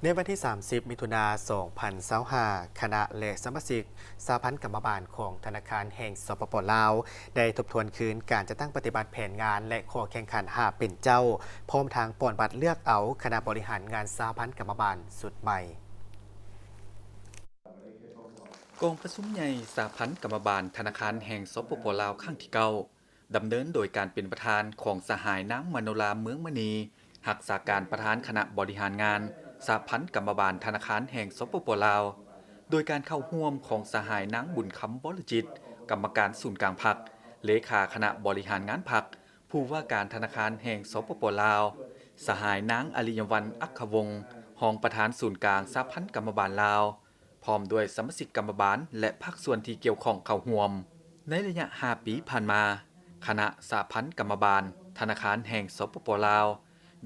ໃນວັນທີສາມສິບ ມິຖຸນາ ສອງພັນຊາວຫ້າ ຄະນະ ແລະ ສະມາຊິກສະຫະພັນກຳມະບານຂອງທະນາຄານແຫ່ງ ສປປ ລາວ ໄດ້ທົບທວນຄືນການຈັດຕັ້ງປະຕິບັດແຜນງານ ແລະ ຂໍ້ແຂ່ງຂັນຫ້າເປັນເຈົ້າ, ພ້ອມທັງປ່ອນບັດເລືອກເອົາຄະນະບໍລິຫານງານສະຫະພັນກຳມະບານຊຸດໃໝ່. ກອງປະຊຸມໃຫຍ່ສະຫະພັນກຳມະບານທະນາຄານແຫ່ງ ສປປ ລາວ ຄັ້ງທີເກົ້າ ດຳເນີນໂດຍການເປັນປະທານຂອງສະຫາຍນາງ ມະໂນລາ ເມືອງມະນີ ຮັກສາການປະທານຄະນະບໍລິຫານງານສະຫະພັນກຳມະບານທະນາຄານແຫ່ງ ສປປ ລາວ, ໂດຍການເຂົ້າຮ່ວມຂອງສະຫາຍນາງ ບຸນຄຳ ວໍລະຈິດ ກຳມະການສູນກາງພັກ, ເລຂາຄະນະບໍລິຫານງານພັກ, ຜູ້ວ່າການທະນາຄານແຫ່ງ ສປປ ລາວ, ສະຫາຍນາງ ອາລິຍະວັນ ອັກຂະວົງ ຮອງປະທານສູນກາງສະຫະພັນກຳມະບານລາວ, ພ້ອມດ້ວຍສະມາຊິກກຳມະບານ ແລະ ພາກສ່ວນທີ່ກ່ຽວຂ້ອງເຂົ້າຮ່ວມ. ໃນໄລຍະຫ້າປີຜ່ານມາ, ຄະນະສະຫະພັນກຳມະບານທະນາຄານແຫ່ງ ສປປ ລາວ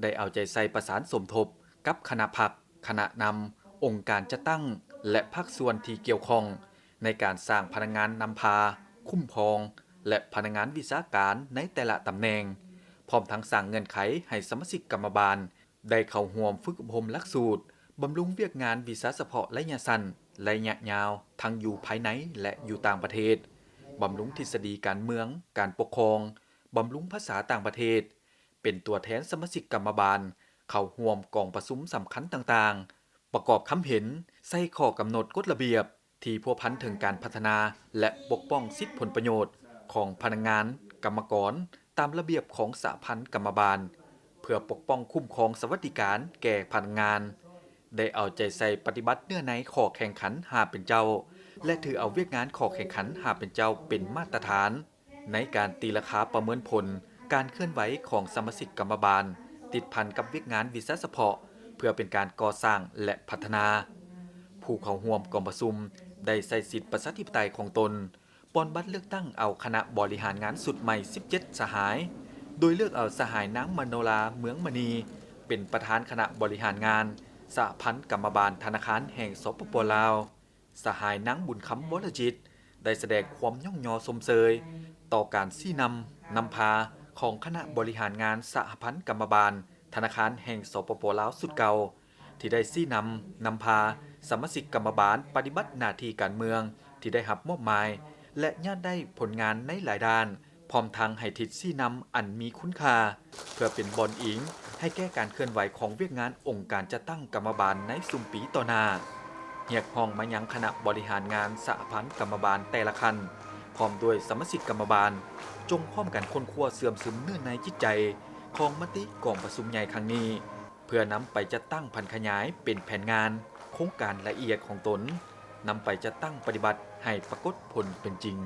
ໄດ້ເອົາໃຈໃສ່ປະສານສົມທົບກັບຄະນະພັກ, ຄະນະນຳ, ອົງການຈັດຕັ້ງ ແລະ ພາກສ່ວນທີ່ກ່ຽວຂ້ອງ ໃນການສ້າງພະນັກງານນຳພາ, ຄຸ້ມຄອງ ແລະ ພະນັກງານວິຊາການໃນແຕ່ລະຕຳແໜ່ງ, ພ້ອມທັງສ້າງເງື່ອນໄຂໃຫ້ສະມາຊິກກຳມະບານ ໄດ້ເຂົ້າຮ່ວມຝຶກອົບຮົມຫຼັກສູດບຳລຸງວຽກງານວິຊາສະເພາະໄລຍະສັ້ນ, ໄລຍະຍາວ ທັງຢູ່ພາຍໃນ ແລະ ຢູ່ຕ່າງປະເທດ, ບຳລຸງທິດສະດີການເມືອງ, ການປົກຄອງ, ບຳລຸງພາສາຕ່າງປະເທດ, ເປັນຕົວແທນສະມາຊິກກຳມະບານເຂົ້າຮ່ວມກອງປະຊຸມສຳຄັນຕ່າງໆ, ປະກອບຄຳເຫັນໃສ່ຂໍ້ກຳນົດກົດລະບຽບ ທີ່ພົວພັນເຖິງການພັດທະນາ ແລະ ປົກປ້ອງສິດຜົນປະໂຫຍດຂອງພະນັກງານ, ກຳມະກອນ ຕາມລະບຽບຂອງສະຫະພັນກຳມະບານ ເພື່ອປົກປ້ອງຄຸ້ມຄອງສະຫວັດດີການແກ່ພະນັກງານ, ໄດ້ເອົາໃຈໃສ່ປະຕິບັດເນື້ອໃນຂໍ້ແຂ່ງຂັນຫ້າເປັນເຈົ້າ ແລະ ຖືເອົາວຽກງານຂໍ້ແຂ່ງຂັນຫ້າເປັນເຈົ້າເປັນມາດຕະຖານ ໃນການຕີລາຄາປະເມີນຜົນການເຄື່ອນໄຫວຂອງສະມາຊິກກຳມະບານ ຕິດພັນກັບວຽກງານວິຊາສະເພາະ ເພື່ອເປັນການກໍ່ສ້າງ ແລະ ພັດທະນາ. ຜູ້ເຂົ້າຮ່ວມກອງປະຊຸມໄດ້ໃຊ້ສິດປະຊາທິປະໄຕຂອງຕົນ ປ່ອນບັດເລືອກຕັ້ງເອົາຄະນະບໍລິຫານງານຊຸດໃໝ່ສິບເຈັດສະຫາຍ, ໂດຍເລືອກເອົາສະຫາຍນາງ ມະໂນລາ ເມືອງມະນີ ເປັນປະທານຄະນະບໍລິຫານງານສະຫະພັນກຳມະບານທະນາຄານແຫ່ງ ສປປ ລາວ. ສະຫາຍນາງ ບຸນຄຳ ວໍລະຈິດ ໄດ້ສະແດງຄວາມຍ້ອງຍໍຊົມເຊີຍຕໍ່ການຊີ້ນຳ, ນຳພາຂອງຄະນະບໍລິຫານງານສະຫະພັນກຳມະບານທະນາຄານແຫ່ງ ສປປ ລາວ ຊຸດເກົ່າ ທີ່ໄດ້ຊີ້ນຳ, ນຳພາສະມາຊິກກຳມະບານປະຕິບັດໜ້າທີ່ການເມືອງທີ່ໄດ້ຮັບມອບໝາຍ ແລະ ຍາດໄດ້ຜົນງານໃນຫຼາຍດ້ານ, ພ້ອມທັງໃຫ້ທິດຊີ້ນຳອັນມີຄຸນຄ່າ ເພື່ອເປັນບ່ອນອີງໃຫ້ແກ່ການເຄື່ອນໄຫວຂອງວຽກງານອົງການຈັດຕັ້ງກຳມະບານໃນຊຸມປີຕໍ່ໜ້າ. ຮຽກຮ້ອງມາຍັງຄະນະບໍລິຫານງານສະຫະພັນກຳມະບານແຕ່ລະຂັ້ນ ພ້ອມດ້ວຍສະມາຊິກກຳມະບານ ຈົ່ງພ້ອມກັນຄົ້ນຄວ້າເຊື່ອມຊຶມເນື້ອໃນຈິດໃຈຂອງມະຕິກອງປະຊຸມໃຫຍ່ຄັ້ງນີ້ ເພື່ອນຳໄປຈັດຕັ້ງຜັນຂະຫຍາຍເປັນແຜນງານ, ໂຄງການລະອຽດຂອງຕົນ, ນຳໄປຈັດຕັ້ງປະຕິບັດໃຫ້ປາກົດຜົນເປັນຈິງ.